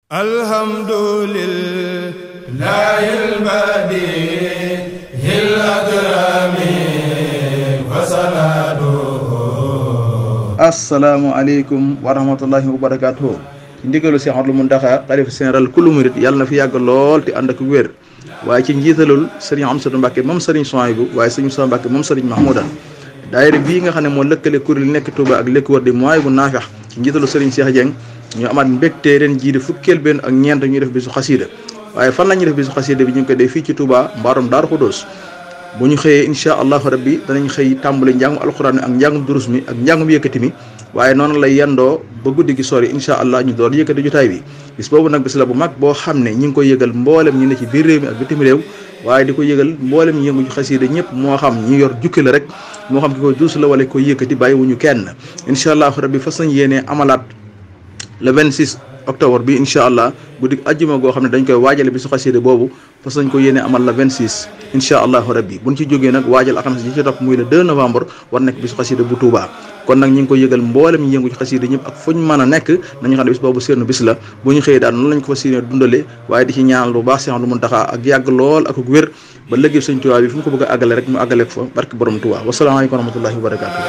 alhamdulillahil badihil akrami wa salatuhu. Asalaamaaleykum wa rahmatullahi wa barakatuhu. ndigalu Cheikh Ahmadou Mountakha xalifa général kullu murid yàlla na fi yàgg lool te ànd ak wér waaye ci njiitalul sëriñ Amsatu Mbàkke moom sëriñ Souhaïbou waaye sëriñ Moussa Mbàkke moom sëriñ Mahmoudan daayira bii nga xam ne moo lëkkale kuréel yi nekk Touba ak lekk wër di Mawahibou Nafih ci njiitalu sëriñ Cheikh Dieng ñoo amaat mbégte ren jii di fukkeel benn ak ñeent ñuy def bisu xasiida waaye fan la ñuy def bisu xasiida bi ñu ngi koy def fii ci Touba mbaarum Daaru Xudoos bu ñu xëyee incha allahu rabbi danañ xëy tàmbali njàngum alxuraan mi ak njàngum durus mi ak njàngum yëkkati mi waaye noonu lay yendoo ba guddi gi sori incha allah ñu door yëkkati jotaay bi bis boobu nag bis la bu mag boo xam ne ñi ngi koy yëgal mboolem ñi ne ci biir réew mi ak bitim réew waaye di ko yëgal mboolem ñi yëngu ci xasiida ñëpp moo xam ñi yor jukki la rek moo xam ki koy duus la wala koy yëkkati bàyyi wuñu kenn incha allahu rabbi fas nañ yéenee amalaat le 26 octobre bi incha allah guddi ajjuma goo xam ne dañ koy waajale bi su xasiida boobu fas nañ ko yéene amal le 26 incha allahu rabbi buñ ci jógee nag waajal alxames ji ci topp muy le 2 novembre war nekk bi su xasiida bu Touba kon nag ñi ngi koy yëgal mboolem ñi yëngu ci xasiida ñëpp ak fuñ mën a nekk nañu xam ne bis boobu seenu bis la bu ñu xëyee daal noonu lañ ko fas yéene dundale waaye di ci ñaanal bu baax Cheikh Ahmadou Mountakha ak yàgg lool ak wér ba léegi sëñ Touba bi fu mu ko bëgg a àggale rek mu àggale ko fa barke borom Touba wasalaamaaleykum wa rahmatullahi wa barakatuh